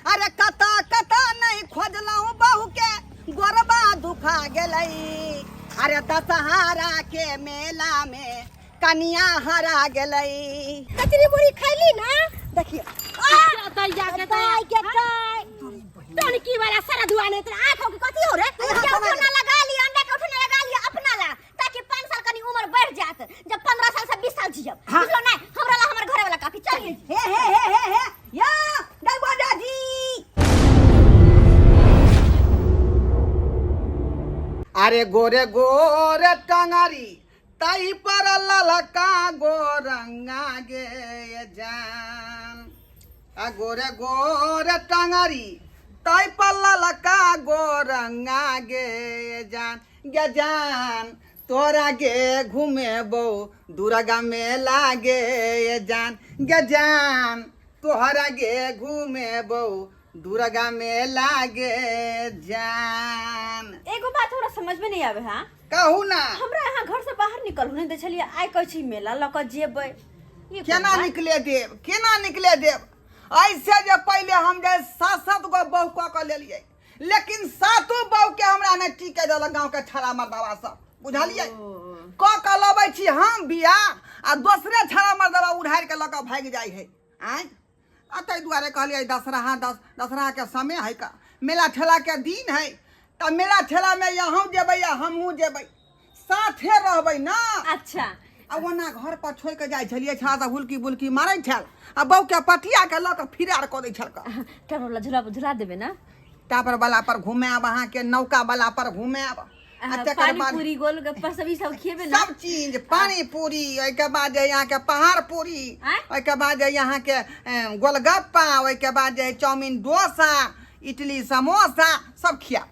अरे कतऽ कतऽ नहि खोजलहुँ बहू के गोरबा दुखा गेलै। अरे दशहरा के मेला में कनिया हरा गेलै। कचरी मुड़ी खैली ना, देखियो दैया के दाई के दाई टनकी वाला सारा धुआ नहीं तेरा आंख हो के कथी हो रे? के उठौना लगा लिया, अंडा के उठौना लगा लिया अपना ला, ताकि 5 साल कनी उम्र बढ़ जात, जब 15 साल से 20 साल जियब। हाँ। बुझलो नहीं? हमरा ला हमर घरे वाला काफी। चल गेल। हे हे हे हे हे या दरवाजा जी। अरे गोरे गोरे टंगरी ताई पर ललका गोरंगा गे जान, आ गोरे गोरे टंगरी ताई पर ललका गोरंगा गे जान, गे जान तोरा गे घुमेबो दुर्गा मेला गे जान, गे जान तोहरा गे घुमेबो दुर्गा मेला गे जान। एगो बात हमरा समझ में नहीं आवे। हां कहू ना। हमरा यहाँ घर से बाहर निकलू नहीं दे छलिए, आइ कहै छी मेला लऽ कऽ जेबै। ई कोन केना बात? निकले देब, केना निकले देब? ऐसे जे पहले हम जे सात सात गो बहू कऽ कऽ लेलियै, लेकिन सातो बहू के हमरा नहि टीके देलक गाँव के छड़ा मर्दवा सब, बुझलियै? कऽ कऽ लबै छी हम बियाह आ दोसरे छड़ा मर्दवा उधारि के लऽ कऽ भागि जाइ है। आँय, आ ताहि दुआरे कहलियै दशहरा, दशहरा के समय है का, मेला ठेला के दिन है, तऽ मेला ठेला में अहूँ जेबै आ हमहूँ जेबै, साथे रहबै ना। अच्छा। आ ओना घर पर छोड़ि कऽ जाइ छलियै, छड़ा सब हुलकी बुलकी मारै छल आ बहू के पटिया के लऽ कऽ फिरार कऽ दै छल। टावर वाला झूला पर झूला देबै ना? टावर वाला पर घुमायब अहाँके, नौका वाला पर घुमायब, आ तकर पानी बाद पूरी गोलगप्पा सब ई सब खिएबे ना? सब चीज, पानी पूरी, ओहिके बाद जे अहाँके पहाड़ पूरी, आँय? ओहिके बाद जे अहाँके गोलगप्पा, ओहिके बाद जे चाउमीन डोसा, इडली समोसा, सब खियाब,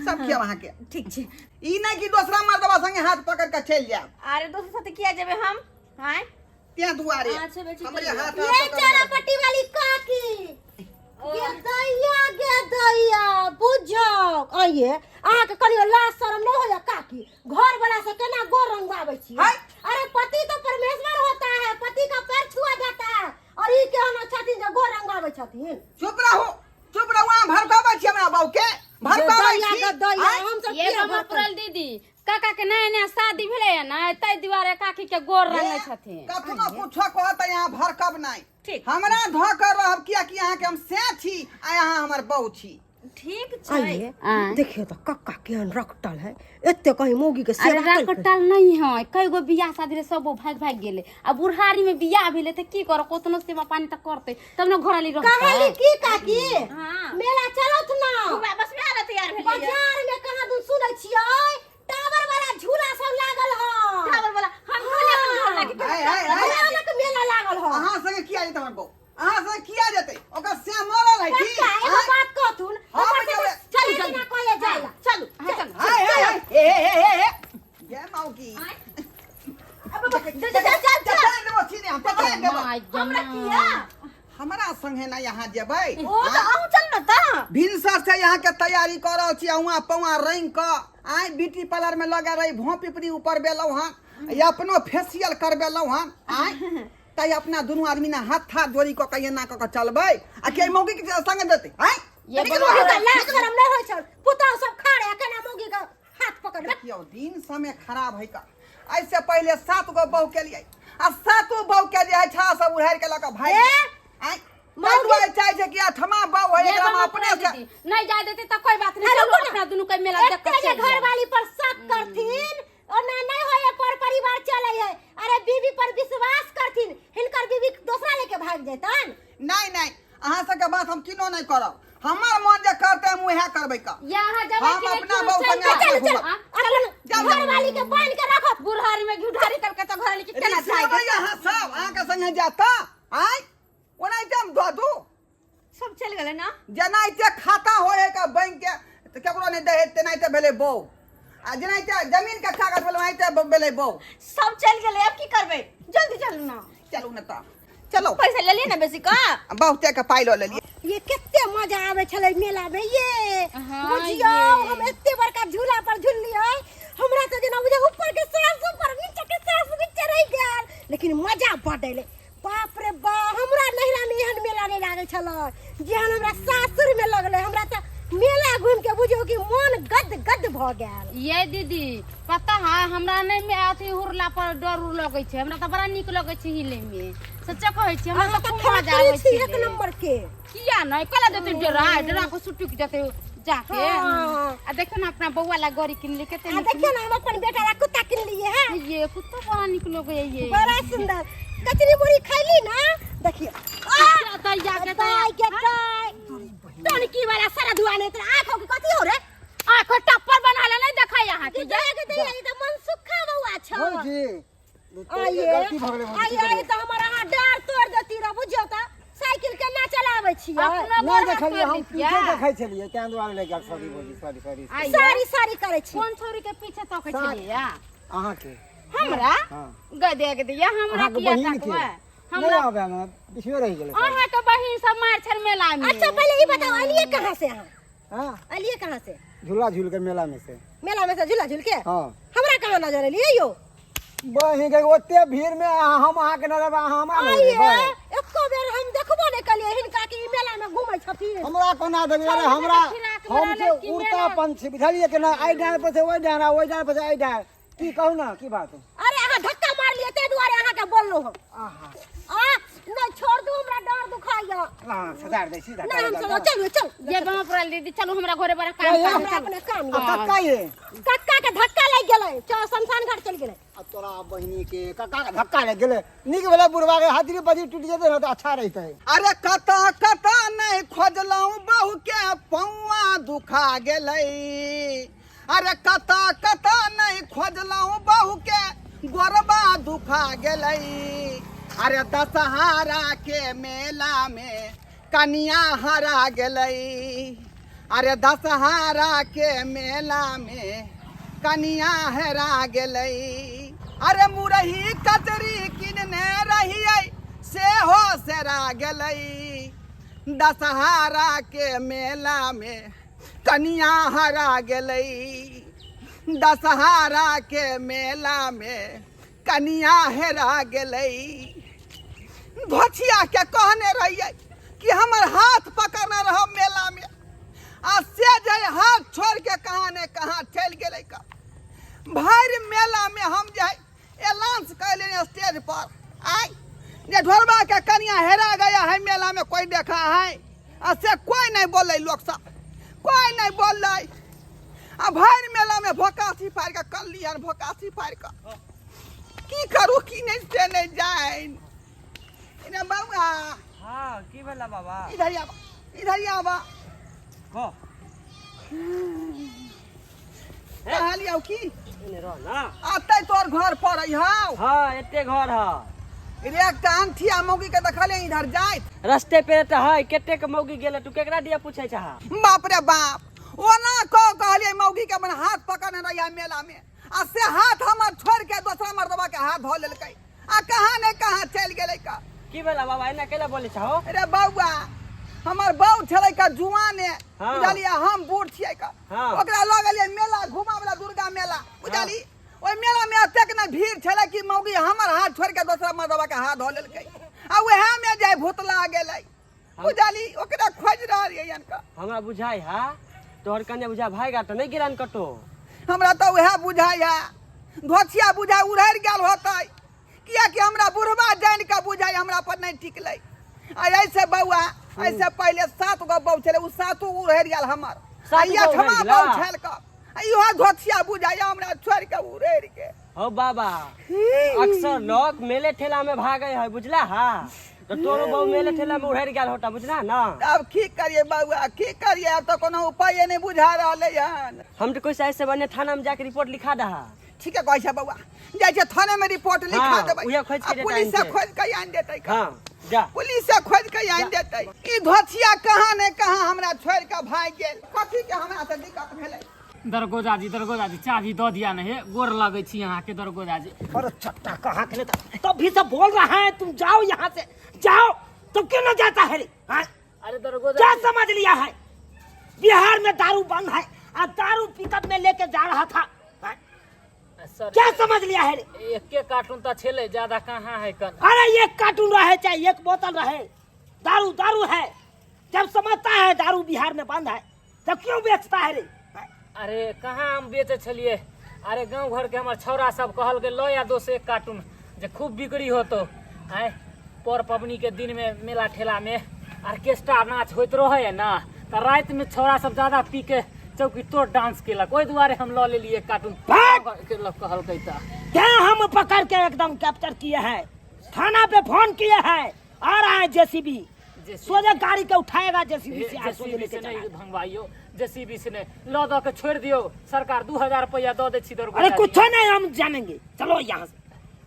सब खियाब अहाँके। ठीक छै। ई नहि कि दोसरा मर्दबा संगे हाथ पकड़ के चलि जायब। अरे दोसर साथे किया जेबै हम? आँय? तें दुआरे अच्छा बेटी, हमरे चलि हाथ ये हाथ पकड़ चारा पट्टी वाली काकी गे दैया, गे दैया, बुझो आइए अहाँके कनियो लाज शरम नहि होइया काकी? घर वाला से केना गोर रंगवाबै छी? है? अरे पति तो परमेश्वर होता है, पति का पैर छुआ जाता है, और ई केहन छथिन जे गोर रंगवाबै छथिन? चुप रहू, चुप रहू। अहाँ भड़काबै छी हमरा बहू के, भड़काबै दैया छी। गे दैया, आँय? हम सब ये किया बाबा भड़कबै? पुरल दीदी, काका के नया नया शादी भेलै है ना, ताहि दुआरे काकी के गोर रंगै छथिन। कखनो कुछो कहत यहाँ भड़कब नहि। ठीक। हमरा धऽ कऽ रहब, कियाकि अहाँके हम सैं छी आ अहाँ हमर बहू छी। ठीक छै। आइए आँय? देखियो तो कक्का केहन रखटल है, एते कहीं मौगी के अरे सेवा केलकै। रकटल नहीं है, कई गो बियाह शादी रे सब भाग भाग गेले, आ बुढ़ारी में बियाह भेले तऽ की करऽ, कोतनो सेवा पानी तऽ करते तब ने घराली रहतै। कहली की काकी, हाँ। मेला चलत ना? खूब बस में आला तैयार भेलियै। बाजार में कहाँ दून सुनै छियै टावर वाला झूला सब लागल ह। टावर वाला हम कहलियै अपन घर लागे। हाय, हाय, हाय। भयानक मेला लागल ह। अहाँ संगे किया जेतै हमर बहू? अहाँ संगे किया जेतै? ओकर श्याम मरल है की? काका एगो आँय? बात कहथुन, हाँ, हमर बेटा, सबके चलू, चलू जल्दी। ना कहले जाय ला। चलू, चलू। हाय, हाय, हाय। हे, हे, हे, हे, हे। जय माऊ की। अब, अब, चल, चल, चल, चल। चटान देबो छी ने, हम चटान देबो। My हमरा जमा। किया? हमरा संगे ना यहाँ जेबै। ओ तऽ अहूँ चल न तऽ। भिनसर से यहाँ के तैयारी कर रहल छी, हुआं पौआ रंग क आइ ब्यूटी पार्लर में लगा रही, भों पिपरी ऊपर बेलौ हन, या अपनो फेशियल करबेलौ हन। आइ तै अपना दुनू आदमी ना हाथ हाथ जोड़ी क के एना क के चलबै, आ के मौगी के संगे देतै? आइ ये लेकिन बड़ा मौगी के लाज शरम नहि होइ छल, पुतहु सब खाड़े आ केना मौगी के हाथ पकड़बै? देखियौ दिन समय खराब है का। ऐसे पहले 7 गो बहू के लिए आ सातो बहू के जे है छा सब उड़ारि के लऽ के भागि ए? गेल। आँय, ताहि दुआरे चाहै छै कि आठमा बहू है, ये एकरा हम बाबा अपने पुरल से दीदी, नहीं जाय देते तऽ कोई बात नहीं, अरे चलू रुको ना। अपना दुनू के मेला देख एते के जे चलि जायब। घरवाली पर शक करथिन ओना नहीं होय, पर परिवार चले है। अरे बीवी पर विश्वास करथिन, हिनकर बीवी दोसरा लेके भाग जेतन। नहीं नहीं, अहाँ सबके बात हम किनो नहीं करब, हमर मन जे करते हम उएह करबै का। यहाँ जबै हम कि नहीं, अपना चलू, बहू चलि संगे जाउ। चलू, चलू। हाँ? अपन जाउ, जाउ। घरवाली के बांध के रखो। बुढ़ारी में घिउढारी करके तऽ घरवाली के केना जाय रिक्शा अहाँ सब अहाँके संगे जाता आँय, ओनाहिते हम दऽ दू। सब चलि गेलै ना? जेनाहिते खाता होइ है का बैंक के तऽ केकरो नहि दै है, तेनाहिते भेलै बहू, आ जेनाहिते जमीन के कागज भेलै ओनाहिते भेलै बहू। सब चलि गेलै, आब की करबै? जल्दी चलू ना। चलू ने तऽ चलो। पैसा लेलियै ना बेसी का? बहुते के पाइ लऽ लेलियै। ये कते मजा आबै छलै मेला में ये। हाँ, बुझियौ ये। हम एते बड़का झूला पर झूललियै, हमरा तऽ जेना बुझे ऊपर के सास ऊपर नीचे के सास नीचे रहि गेल, लेकिन मजा बड एलै। बाप रे बा, हमरा नैहरा में एहन मेला नहि लागै छलै जेहन हमरा सासुर सुन के बुझियौ कि मन गद गद भऽ गेल। ये दीदी पता है हमरा नहीं में अथी हुरला पर डर उर लगै छै, हमरा तऽ बड़ा नीक लगै छै हिले में, सच्चा कहै छी हमरा अहाँ तऽ तऽ खूब मजा थेथरी आबै छी छै। एक नंबर के। किया नहीं कला देते डरा डरा के सुटुक जेते जाके। हाँ। आ देखो ना अपना बउआ ला गड़ी किनले कते आ नीक। देखियौ ना हम अपन बेटा ला कुत्ता किनलिए है। ये कुत्ता बड़ा नीक लगै ये। बड़ा सुंदर कचरी मुड़ी खैली ना देखियौ। आ दैया के दाई के दाई टोनकी वाला सारा दुआ नहीं तोरा आँखों के कथी हो रे? आँखो टप्पर बना ले नहीं देखाय अहाँ के। के के दैया ई त मन सुखा बउआ छौ। भौजी आइए गलती भऽ गेलै भौजी, आइए की आइए करियै? तऽ हमर अहाँ डाँर तोड़ि देती रह बुझियौ तऽ साइकिल केना चलाबै छियै। अपनो नहि गोड़ हाथ देखलियै तोड़ि हम देतियै। पीछे देखै छलियै ताहि दुआरे लागि गेल। सॉरी भौजी, सॉरी सॉरी। आइए। सारी सारी करै छी। कोन छोरी के पीछे तकै छलियै अहाँके? हमरा? हाँ। गदे के दिया हमरा अहाँके किया बहिन के तकबै? नहि हमरा आबै मे पिछुए रहि गेलै। अहाँ के बहिन सब मार छल मेला में। अच्छा पहिले ई बताउ अलिए कहाँ से अहाँ? हाँ अलिए कहाँ से? झूला झूल के मेला में से। मेला में से झूला झूल के? हाँ। हमरा कहाँ नजर एलिए यौ? बहिन के ओते भीड़ में हम अहाँके नजर अहाँ हमरा नजर आइए एबै? एको बेर हम देखबो नहि कलिए हिनका कि ई मेला में घूमै छथिन। हमरा कोना देखबै? अरे छौड़ी हमरा सबके फिराक में हम रहलै से कि उड़ता मेला? पंछी बुझलियै कि नहि? एहि डाँड़ पर से ओहि डाँड़ आ ओहि डाँड़ पर से एहि डाँड़। की कहू ना की बात? अरे अहाँ धक्का मारलिए ताहि दुआरे अहाँके बोललहुँ हम। आहा आ नहि छोड़ दू हमरा डाँड़ दुखाइया। हाँ सजार दै छी धक्का नहि हम लगा चलो कऽ। चलू चल। जे बाप रे दीदी चलू हमरा घरे बड़ा काम ए, काम हमरा अपने काम आ यऽ। कक्का ये कक्का के धक्का लागि गेलै चल शमशान घाट चलि गेलै। आ तोरा बहिनी के कक्का के धक्का लागि गेलै। नीक भेलै बुढ़वा के हाजिरी पजिरी टूटि जेतै ने तऽ अच्छा रहितै। अरे कतऽ कतऽ नहि खोजलहुँ बहू के पौआ दुखा गेलै। अरे कतऽ कतऽ नहि खोजलहुँ बहू के गोरबा दुखा गेलै। अरे दशहरा के मेला में कनिया हरा गेलै। अरे दशहरा के मेला में कनिया हेरा गेलै। अरे मुरही कचरी किनने रहियै सेहो सेरा गेलै। दशहरा के मेला में कनिया हरा गेलै। दशहरा के मेला में कनिया हेरा गेलै। धोछिया के कहने रहियै कि हमर हाथ पकड़ने रहो मेला में, आ से जे हाथ छोड़ के कहाँ ने कहाँ चलि गेलै। का भरि मेला में हम जे एलांस कैले स्टेज पर आय जे ढोरबा के कनिया हेरा गया है मेला में कोई देखा है, आ से कोई नहीं बोलै, लोक सब कोई नहीं बोलै। आ भरि मेला में भोकासी फाड़ि कऽ कलली हन, भोकासी फाड़ि कऽ की करू की नहीं से नहीं जानि। इने बौआ। हाँ की भेला बाबा? इधर आबा इधर आबा। कह कहलियौ की एने रह ना। अतै तोर घर पर अइहौ। हाँ एते घर है। रे एकटा अंठिया मौगी के देखलियै इधर जाइत। रस्ते पे तऽ है कते के मौगी गेलै, तू केकरा दिया पूछै छह? बाप रे बाप ओना कह कहलियै मौगी के अपन हाथ पकड़ने रहिया मेला में, आ से हाथ हमर छोड़ के दोसरा मर्दबा के हाथ धऽ लेलकै आ कहाँ ने कहाँ चलि गेलै का। की भेला बाबा एना केला बोलै छहो? रे बौआ हमर बौ छलै का जुआने। हाँ। बुझलियै हम बूढ़ छियै का। हाँ। ओकरा लऽ गेलियै मेला घुमाबला दुर्गा मेला बुझली। ओहि मेला में एतेक ने भीड़ छलै कि मौगी हमर हाथ छोड़ के दोसरा मर्दबा के हाथ धऽ लेलकै आ उएह में जाय भूतला गेलै बुझली। ओकरा खोजि रहल ये अनका। हमरा बुझाइ हा तोहर कन्या बुझा भाग तऽ नहि गेलन कतौ। हमरा तऽ उएह बुझाइ है धोछिया बुझा उड़ैर गेल होतै, कियाकि हमरा बुढ़बा जानि कऽ बुझाइ हमरा पर नहि टिकलै। आ ऐसे बौआ ऐसे पहिले 7 गो बौ छलै, उ 7 उड़ैर गेल हमर। सात आ गो आठमा उड़ैर बौ गेला? छल कऽ आ इहो धोछिया बुझाइ हमरा छोड़ि कऽ उड़ैर गेल। हो बाबा अक्सर लोग मेले ठेला में भागे है बुझला हा, तो तोरो बहु मेले ठेला में उड़ैर गेल होता बुझला ना। अब की करिए बौआ की करिए, अब तो कोनो उपाय नहीं बुझा रहलै हन। हम तो कोई ऐसे बने थाना में जाके रिपोर्ट लिखा दहा। ठीक है कहै छै बौआ जाइ छै थाने में रिपोर्ट लिखा हाँ, देबै। उहे खोजि के आ देतै पुलिस से आनि के। खोजि के आनि देतै। हाँ जा। पुलिस से खोजि के आनि देतै। ई धोछिया कहाँ ने कहाँ हमरा छोड़ि के भागि गेल, कथी के हमरा से दिक्कत भेलै? दरगोजा जी दरगोजा जी चाभी दऽ दिया नहीं, गोर लगै छी अहाँ के दरगोजा जी। अरे चट्टा कहाँ के लेता तब भी सब बोल रहा है तुम जाओ यहाँ से जाओ, तो क्यों न जाता है रे? हाँ? अरे दरगोजा क्या समझ लिया है बिहार में दारू बंद है और दारू पिकअप में लेके जा रहा था, हाँ? सर क्या समझ लिया है रे? एके कार्टून तो छेले, ज्यादा कहाँ है कन। अरे एक कार्टून रहे चाहे एक बोतल रहे, दारू दारू है। जब समझता है दारू बिहार में बंद है तो क्यों बेचता है रे? अरे कहाँ हम बेचे छलिए। अरे गांव घर के हमर छौड़ा सब कहलकै लऽ आ दोस्त एक कार्टून जे खूब बिक्री होतो। आँय पर पबनी के दिन में मेला ठेला में ऑर्केस्ट्रा नाच होइत रहे है ना, तऽ राति में छौड़ा सब ज्यादा पी के चौकी तोड़ डांस केलक, ओहि दुआरे हम लऽ लेलिए एक कार्टून। कहलकै तऽ क्या हम पकड़ के एकदम कैप्चर किए हैं, थाना पे फोन किए हैं, आ रहा है जेसीबी, सोझे गाड़ी के उठाएगा जेसीबी से, आ सोझे जेसीबी लेके से चला। नहीं भंगवाइयो, जेसीबी से नहीं लऽ दऽ के छोड़ि दियौ सरकार, 2000 रुपया दऽ दै छी दरोगा। अरे कुछ नहीं हम जानेंगे, चलो यहाँ से,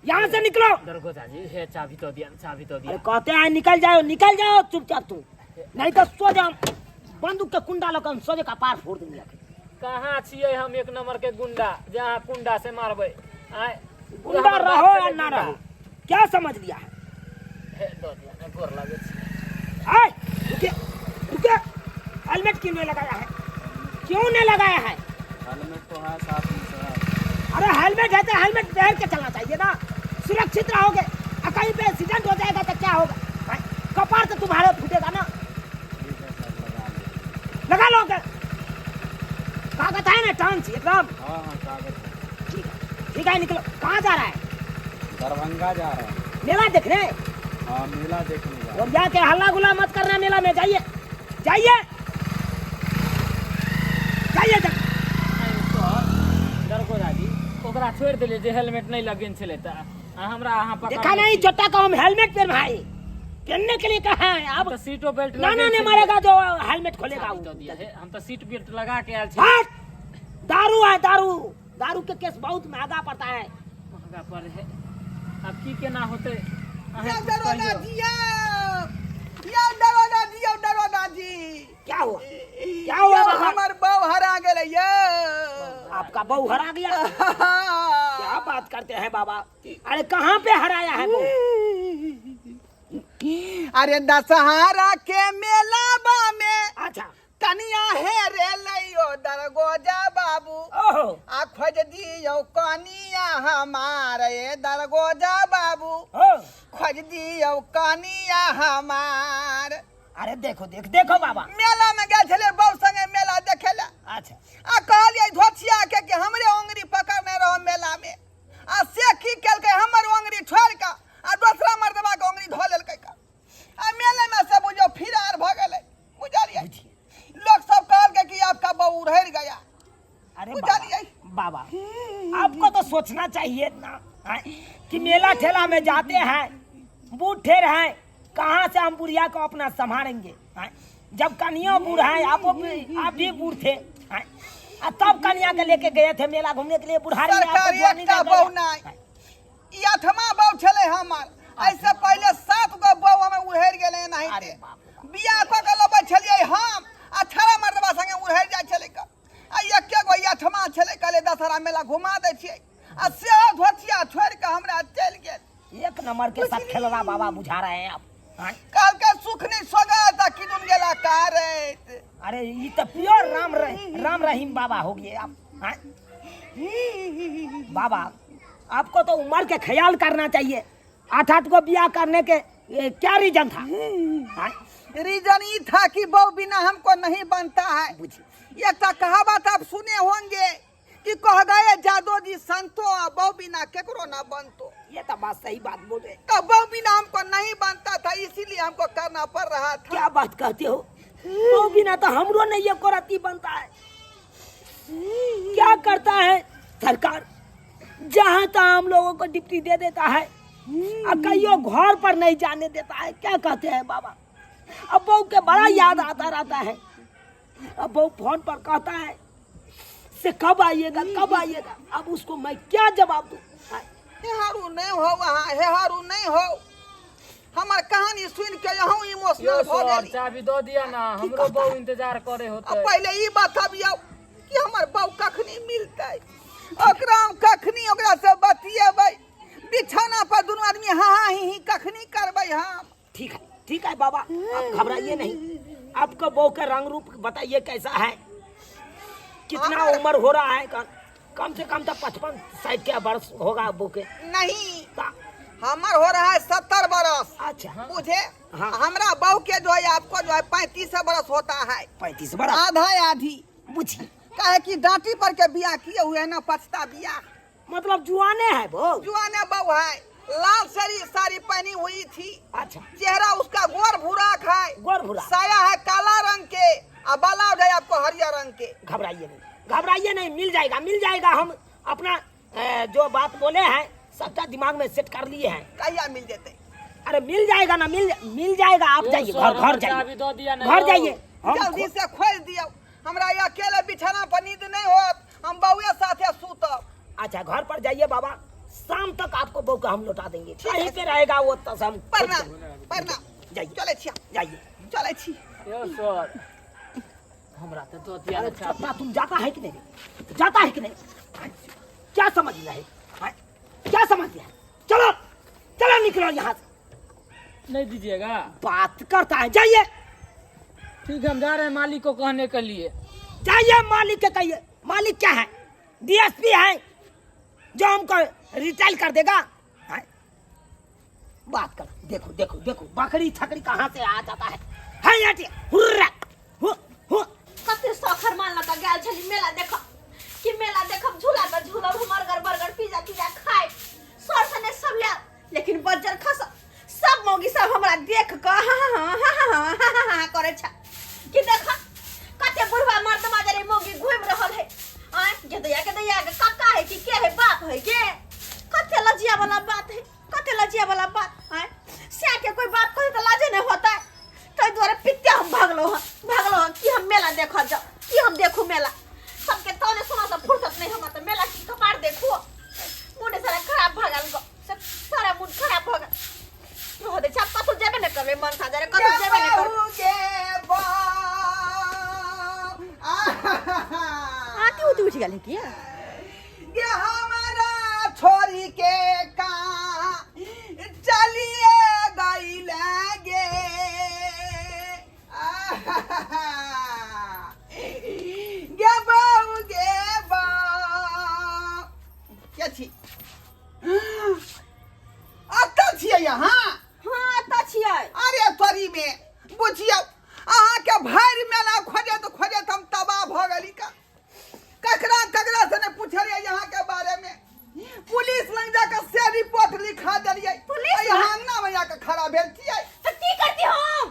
यहाँ से निकलो। दरोगा जी हे चाबी दऽ दिया, चाबी दऽ दिया। अरे कहते हैं निकल जाओ, निकल जाओ चुपचाप तू, नहीं तो सोझे हम बंदूक के कुंडा लग हम सोझे का पार फोड़ देंगे। कहाँ छियै हम एक नंबर के गुंडा, जे अहाँ कुंडा से मारबै? आँय गुंडा रहो या ना रहो, क्या समझ लिया है? हे दऽ दिया ने, गोर लागै छी। आए रुके रुके, हेलमेट क्यों नहीं लगाया है? क्यों नहीं लगाया है? हेलमेट तो है साथ में सर। अरे हेलमेट है तो हेलमेट पहन के चलना चाहिए ना, सुरक्षित रहोगे। और कहीं पे एक्सीडेंट हो जाएगा तो क्या होगा? भाई, कपार तो तुम्हारे फूटेगा ना। ठीक है सर, लगा लो। लगा लोगे? कागज है ना टांस एकदम? हाँ हाँ कागज है। ठीक है ठीक है, निकलो। कहाँ जा रहा है? दरभंगा जा रहा है। मेला देखने? हाँ मेला देखने जा रहा और जाके हल्ला गुल्ला मत करना मेला में, जाइए जाइए जाइए जा। दरगोजा जी ओकरा छोड़ि देलियै जे हेलमेट नहि लगेने छलै तऽ आ हमरा अहाँ पकड़ देखा नहीं जोटा का हम हेलमेट पहन भाई पहनने के लिए कहा है अब तऽ सीटो बेल्ट ना ना नहीं मारेगा जो हेलमेट खोलेगा चाबी वो। दऽ दिया हे, हम तऽ सीट बेल्ट लगा के आयल छी। हट! दारू है दारू, दारू के केस बहुत महंगा पड़ता है। महंगा पड़े है, आब की केना होतै अहाँ यौ किछु दरोगा कहियौ। जी यौ, यौ दरोगा जी, यौ दरोगा जी। क्या हुआ क्या हुआ यौ, बाबा? हमर बहू हरा गेलै यौ। आपका बहू हरा गया? क्या बात करते हैं बाबा, अरे कहाँ पे हराया है बहू? अरे दशहरा के मेला बा में अच्छा कनिया हे रे लइयो दरगोजा बाबू, ओहो आ खोज दियौ कनिया हमार ए दरगोजा बाबू, ओ खोज दियौ कनिया हमार। अरे देखो देख देखो बाबा, मेला में गेल छलै बहू संगे मेला देखे ला। अच्छा आ कहलियै धोछिया के कि हमरे ओंगरी पकड़ने रहो मेला में, आ से की केलकै हमर ओंगरी छोड़ि कऽ आ दोसरा मर्दबा के ओंगरी धऽ लेलकै का, आ मेले में से बुझियौ फिरार भऽ गेलै। बुझलियै लोग सब कहलकै कि आपका बहू उड़हरि गया। अरे बुझलियै बाबा, बाबा आपको तो सोचना चाहिए ना कि मेला ठेला में जाते हैं, बूढ़ ठेर हैं, कहाँ से हम बुढ़िया को अपना संभालेंगे? जब कनिया बूढ़ है, आप भी बूढ़ थे, आ तब कनिया के लेके गए थे मेला घूमने के लिए। बुढ़ारी में आपको सरकार जवानी एकटा दे गया। बहू नहि, ई आठमा बहू छलै हमर। एहिसँ पहिले 7 गो बहू हमे उड़हरि गेलै एनाहिते। बियाह कऽ के लबै छलियै हम आ छड़ा मर्दबा संगे उड़हरि जाइ छलै क, आ एके गो ई आठमा छलै, कहलियै दशहरा मेला घुमा दै छियै, आ सेहो धोतिया छोड़ि कऽ हमरा चलि गेल। एक नंबर के साथ खेलवा बाबा बुझा रहे हैं आप। हाँ? कहलकै सुख नहि सोगत आ किदुन गेला कारैत। अरे ये तो प्योर राम रहीम बाबा हो गए आप। हाँ? बाबा आपको तो उम्र के ख्याल करना चाहिए। 8-8 को ब्याह करने के क्या रीजन था? हाँ? रीजन ये था कि बहू बिना हमको नहीं बनता है। बुझिए। एक तो कहावत आप सुने होंगे कि कह गए जादो जी संतो आ बहू बिना केकरो ना बनतो। ये तो बात सही बात बोल रहे। तो बहू बिना हमको नहीं बनता था, इसीलिए हमको करना पड़ रहा था। क्या बात कहते हो, बहू बिना तो हमरो नहीं एको रत्ती बनता है। क्या करता है सरकार, जहाँ तहाँ हम लोगों को डिप्टी दे देता है और कईयों घर पर नहीं जाने देता है। क्या कहते हैं बाबा, अब बहू के बड़ा याद आता रहता है। अब बहू फोन पर कहता है से कब आइएगा कब आइएगा। अब उसको मैं क्या जवाब दूं? हे हारू नहीं हो वहाँ, हे हारू नहीं हो। हमार कहानी सुन के यहूं इमोशनल यौ हो सर, गेली। चाबी दऽ दिया ना, हमरो बहू इंतजार करे होतै। आ पहिले ई बतबियौ कि हमर बहू कखनी मिलतै, ओकरा हम कखनी ओकरा से बतियेबै, बिछौना पर दुनू आदमी हाँ हाँ ही ही कखनी करबै हम। ठीक है ठीक है बाबा, आप घबराइए नहीं। आपका बहू का रंग रूप बताइए कैसा है, कितना उम्र हो रहा है? कम से कम तो 55-60 के वर्ष होगा बहू के। नहीं, हमर हो रहा है 70 बरस। अच्छा। बुझे? हाँ। हमरा बहू के जो है आपको जो है 35 बरस होता है। 35 बरस। आधा आधी। बुझी। काहे कि डांटी पर के बियाह किए हुए है ना, पछता बियाह। मतलब जुआने है बहू? जुआने बहू है, लाल साड़ी साड़ी पहनी हुई थी। अच्छा। चेहरा उसका गोर भूरा है। गोर भूरा। साया है काला रंग के और बाला है आपको हरियर रंग के। घबराइए नहीं, घबराइए नहीं, मिल जाएगा, मिल जाएगा। हम अपना जो बात बोले हैं सबका दिमाग में सेट कर लिए हैं। कहिया मिल जेते? अरे मिल जाएगा ना, मिल मिल जाएगा। आप यो जाइए, सर, घर घर हमर जाइए, चाबी दऽ दिया ने घर यौ। जाइए। हम जल्दी से खोज दियो, हमरा ये अकेले बिछाना पर नींद नहीं होत, हम बउए साथे सुतब। अच्छा घर पर जाइए बाबा, शाम तक आपको बहू का हम लौटा देंगे। कहीं पे रहेगा वो तो हम प्रणाम, प्रणाम। जाइए। चले छी, जाइए। चले छी। यौ सर, हमरा तऽ दऽ दिया अरे ने चाबी। चप्पा, तुम जाता है कि नहीं? जाता है कि नहीं? क्या समझ लिया है? हाँ? क्या समझ लिया? चलो चलो निकलो यहाँ से। नहीं दीजिएगा? बात करता है, जाइए। ठीक है, हम जा रहे हैं मालिक को कहने के लिए। जाइए मालिक के कहिए। मालिक क्या है? डीएसपी है जो हमको रिटायर कर देगा। हाँ? बात कर, देखो देखो देखो बकरी छकरी कहाँ से आ जाता है। है यहाँ ठीक, हुर्रा, who, who. कते सखर मान लगा गेल छली मेला देख कि मेला देखब, झूला पर झूलब, हम बर्गर बर्गर पिज्जा पिज्जा खाए सर सने सब ले, लेकिन बज्जर खस सब मौगी सब हमरा देख क हा हा हा हा हा हा हा हा करे छ कि देख कते बुढ़वा मर्द माजरे मौगी घूम रहल है। आय के दैया के दैया के काका है कि के है बाप है के, कते लजिया वाला बात है, कते लजिया वाला बात। आय स्या के कोई बात कहे तो लाजे नहीं होता है, तै दुआरे पित्ते हम भागलो हन, भागलो हन कि हम मेला देखऽ जाओ, कि हम देखू मेला। सबके तने सुना से फुर्सत नहीं हमरा, तऽ मेला की कपार देखू। मूड सारा खराब भऽ गेल गो, से सारा मूड खराब भऽ गेल। रह दे, आब कतहु जेबे नहि करबै, मन सा जरे कतहु जेबे नहि करबै। बहू के बा आती उती उठि गेल है की? गे हमारा छोरी के का चलिए गई लगे। गे बहू गे बहू के छी? अतऽ छियै अहाँ? हाँ एतऽ छियै। अरे तोरी में बुझियौ अहाँके भरि मेला खोजैत खोजैत हम तबाह भऽ गेली। का ककरा ककरा से नहि पुछलियै अहाँके बारे में, पुलिस लग जाके से रिपोर्ट लिखा देलियै। पुलिस लग? यहाँ अंगना में जाके खड़ा भेल छियै। तऽ की करती हम,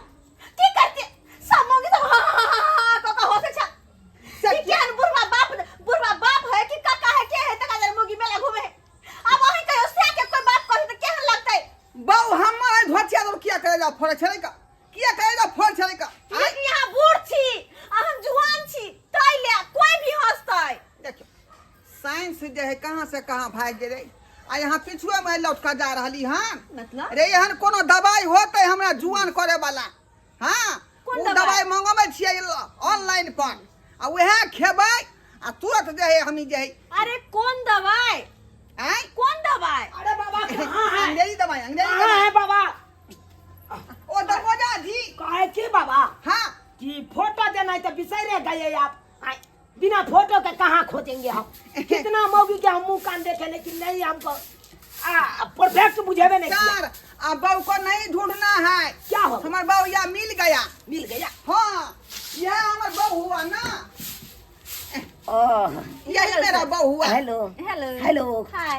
की करती? सब मौगी सब हा हा हा हा कऽ कऽ हँसै छै। से कि केहन बुढ़वा बाप, बुढ़वा बाप है कि काका है के है, तका जरे मौगी मेला घूमे है। अब अहीं कहियो से के कोई बात कही तऽ केहन लगतै? बहू हमर धोतिया दर किया करे जा फोड़ै छलै का, किया करे जा फोड़ छलै का? लेकिन यहाँ बूढ़ छी आ हम जुआन छी, तै ले कोई भी हंसतै। देखियौ साइंस जे है कहाँ से कहाँ भागि गेलै आ यहाँ पिछुए में लौट कऽ जा रहली हन। मतलब? रे एहन कोनो दवाई होतै हमरा जुआन करे वाला? हाँ, कोन ओ दवाई? दवाई मंगबै छियै ऑनलाइन पर आ उएह खेबै आ तुरंत जे है हमी जे है। अरे कौन दवाई? आँय? कौन दवाई? अरे बाबा कहाँ है? अंग्रेजी दवाई, अंग्रेजी कहाँ दवाई। है बाबा? ओ दरवाजा जी। कहे की बाबा? हाँ। कि फोटो देना है तो बिसरे गए आप। आय, बिना फोटो के कहाँ खोजेंगे हम? कितना मौगी के हम मुंह कान देखे लेकिन नहीं हमको परफेक्ट बुझेबे नहीं किया। सर अब बहू को नहीं ढूंढना है। क्या हो? हमार बहू या मिल गया। मिल गया? हाँ, यह हमार बहू हुआ ना। ओह। यही मेरा बहू हुआ। हेलो। हेलो। हेलो। हाय।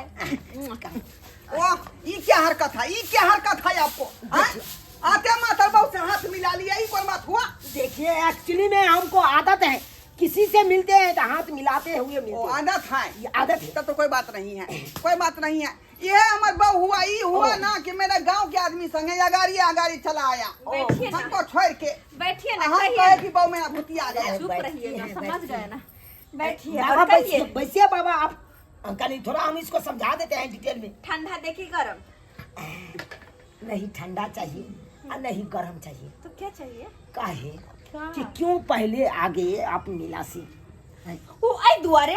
ओह, ई क्या हरकत है, ई क्या हरकत है आपको? हाँ? आते मातर बहू से हाथ मिला लिया, ई कौन बात हुआ? देखिए एक्चुअली में हमको आदत है, किसी से मिलते हैं तो हाथ मिलाते हुए मिलते ओ, हैं। आदत है। ये आदत है। तब तो कोई बात नहीं है, कोई बात नहीं है। ये हमार बहू हुआ, ई हुआ ओ। ना कि मेरे गांव के आदमी संगे अगाड़ी अगाड़ी चला आया। बैठिए ना। हमको छोड़ के। बैठिए ना, हम कहिए कहे ना। कि बहू मेरा भूतिया गया। चुप रहिए ना, समझ गए ना। बैठिए बाबा, और कहिए। बैठिए, बैठिए बाबा आप। अंकल जी, थोड़ा हम इसको समझा देते हैं डिटेल में। ठंडा देखी गरम? नहीं ठंडा चाहिए और नहीं गरम चाहिए। तो क्या चाहिए? काहे का? कि क्यों पहले आगे आप मिला से? ओ आई दुआरे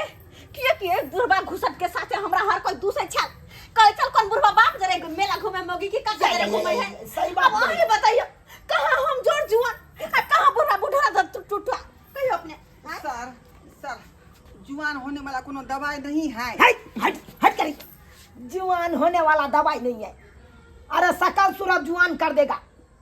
किया कि एक बुढ़वा घुसट के साथे हमरा हर कोई दूसरे छल कहे चल कौन बुढ़वा बाप जरे मेला घूमे मौगी की का जरे घूमे है। सही बात अब बोले। अहीं बताइए कहां हम जोर जुआन आ कहां बुढ़वा बुढ़ा धर टूटा कहियो अपने। सर सर जुआन होने वाला कोनो दवाई नहीं है। हट हट हट करी, जुआन होने वाला दवाई नहीं है। अरे सकल सूरत जुआन कर देगा,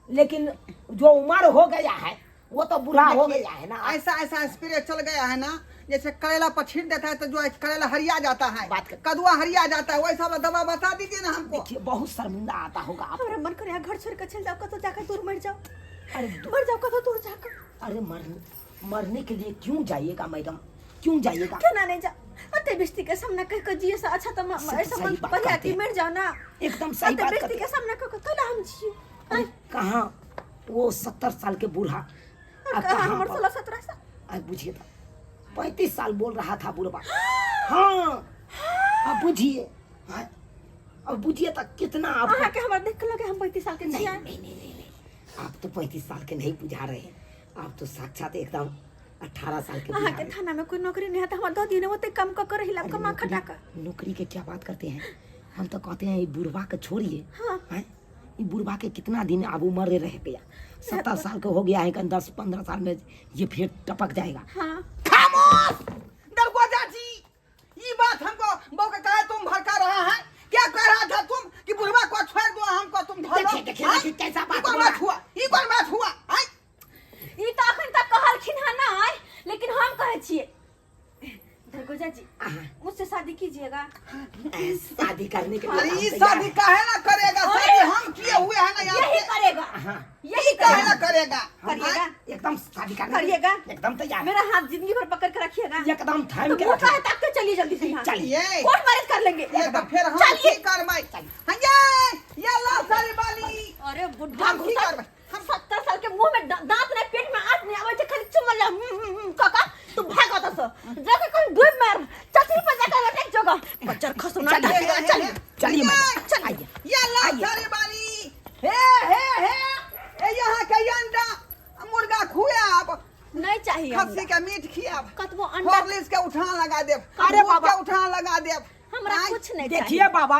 लेकिन जो उम्र हो गया है वो तो बूढ़ा हो देखिए, गया है ना। ऐसा ऐसा स्प्रे चल गया है ना, जैसे करेला पर छींट देता है तो जो है करेला हरिया जाता है, बात कर- कदुआ हरिया जाता है, वैसा वाला दवा बता दीजिए ना हमको। देखिए बहुत शर्मिंदा आता होगा आपको। हमरा मन करे घर छोड़ के चल जाओ, कतौ जाकर दूर मर जाओ। अरे मर जाओ कतौ दूर जाकर। अरे मरने के लिए क्यों जाइएगा मैडम, क्यों जाइएगा? क्यों ना नहीं जा, अते बेइज्जती के सामना कह के जिए से अच्छा तो ऐसा सही मन बात बढ़िया कहते कि हैं। मर जाओ ना। एकदम सही अते बात बेइज्जती कहते के हैं। सामना कह के कैला हम जिए? अरे कहाँ वो 70 साल के बूढ़ा, और आ कहाँ कहाँ हमर पर? 16-17 साल। अरे बुझिए तो 35 साल बोल रहा था बुढ़वा। हाँ अब बुझिए, हाँ, अब बुझिए तो कितना आप अहाँ के हमरा देख के लगे हम 35 साल के नहीं, छियै। नहीं, नहीं, नहीं, नहीं, आप तो 35 साल के नहीं बुझा रहे हैं, आप तो साक्षात एकदम 18 साल के अहाँ बुझा के रहे हैं। थाना में कोई नौकरी नहीं है तो हमरा दो दिन ओते काम क के रहिला, अरे कमा खटा के। नौकरी के क्या बात करते हैं, हम तो कहते हैं ये बुढ़वा के छोड़िए। हाँ। हैं? ये बुढ़वा के कितना दिन अब उम्र रह गया, 70 साल का हो गया है, 10-15 साल में ये फिर टपक जाएगा। हाँ। खामोश दरवाजा जी, ये बात हमको बहू के कहा तुम भड़का रहा है, क्या कह रहा था तुम कि बुढ़वा को छोड़ दो हमको तुम धरो? देखिए, देखिए, हाँ? देखिए, कैसा बात ई कौन बोला। बात हुआ, ई कौन बात हुआ? हाँ? ई तो अखन तक कहलखिन हन नहीं, लेकिन हम कहै छियै दरगोजा जी, हाँ। मुझसे शादी कीजिएगा। शादी करने के लिए अरे हम ये तैयार शादी हैं। काहे ना करेगा? अरे, शादी हम किए हुए हैं ना यहाँ यही पे। करेगा। हाँ। यही काहे ना करेगा। करेगा? करिएगा। हाँ? एकदम शादी करने के लिए करिएगा। एकदम तैयार। मेरा हाथ जिंदगी भर पकड़ के रखिएगा। एकदम थाम तो के मुंह रखिए। काहे ताकते चलिए जल्दी से यहाँ। चलिए। कोर्ट मैरिज कर लेंगे। ये तो फिर हम चलिए। की करबै? हाँ, ये ला सारी बाली। अरे बुढ़ा हम की घुसा। करबै? हम 70 साल के मुंह में दांत नहीं, पेट में आंत नहीं आवे छै, खाली चुमल जा, काका तू भाग ओतऽ से, जाके कहीं डूब मार, चचरी पर जाके लटक जोगा, बच्चर खसो ना, चलिए, चलिए, चलिए। चलिए मैडम, चलिए। आइए। ये ला आइए। सारी बाली। हे, हे, हे, ए यहाँ के अंडा मुर्गा खुआब, नहीं चाहिए खस्सी अंडा। के मीट खियाब, कतबो अंडा हॉर्लिक्स के उठान लगा देब, अरे दूध बाबा। के उठान लगा देब। हमरा आँय। कुछ नहीं देखिए चाहिए। बाबा,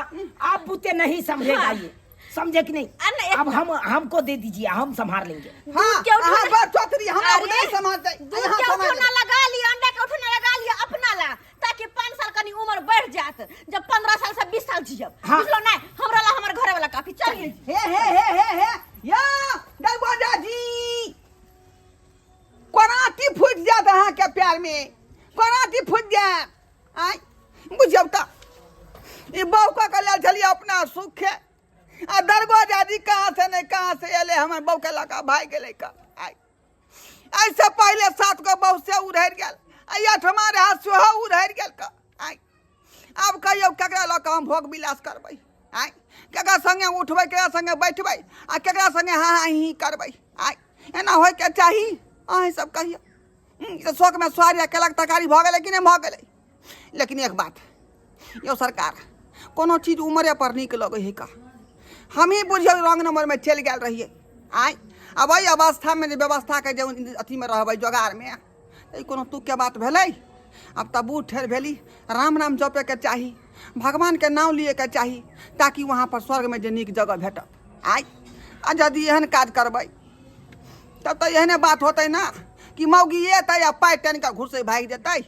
आप बुते नहीं समझेगा हाँ। ये, समझे कि नहीं? अरे नहीं, अब हमको दे दीजिए, हम संभाल लेंगे। हाँ, दूध के उठाना- हाँ, बस चौधरी, हमरा अरे, नहीं समझते। दूध यहाँ के समझ उठौना लगा लिया, अंडा के उठौना लगा लिया अपना ला, ताकि 5 साल कनी उम्र बढ़ जात, जब 15 साल से 20 साल जियब। हाँ। बुझलो नहीं? हमरा ला हमर घरे वाला काफी। चलिए। हे, हे, हे, हे, हे, या दरवाजा जी, कोराती फूट जात अहाँ के प्यार में, कोराती फूट जात। आय बुझियौ तऽ ई बहू कऽ के लेल छलियै अपना सुख है, आ दरवाजा जी कहाँ से नहीं कहाँ से एलै, हमर बहू के लऽ कऽ भागि गेलै कऽ। आय एहिसँ पहिले 7 गो बहू से उड़हरि गेल, आ 8मा रहए सेहो उड़हरि गेल कऽ। आय आब कहियौ ककरा लऽ कऽ हम भोग विलास करबै? आय ककरा सङ्गे उठबै, ककरा सङ्गे बैठबै, आ ककरा सङ्गे हाँ हाँ ही करबै? आय एना होइके चाही? अहीं सब कहियौ। ई तऽ शौकमे सोहारी आ केलाके तरकारी भऽ गेलै कि नहि भऽ गेलै? लेकिन एक बात यौ सरकार, कोनो चीज उमरे पर नीक लगै है का? हमही बुझियौ रंग नंबरमे चलि गेल रहियै। आँय आब एहि अवस्थामे जे व्यवस्थाके जे अथीमे रहबै जोगारमे, ई कोनो तुकके बात भेलै? आब तऽ बूढ़ ठेर भेली, राम राम जपैके चाही, भगवानके नाम लिएके चाही, ताकि वहाँ पर स्वर्गमे जे नीक जगह भेटत। आँय आ यदि एहन काज करबै तब तऽ एहने बात होतै ना कि मौगी एतै आ पाइ टानि कऽ घुसै भागि जेतै।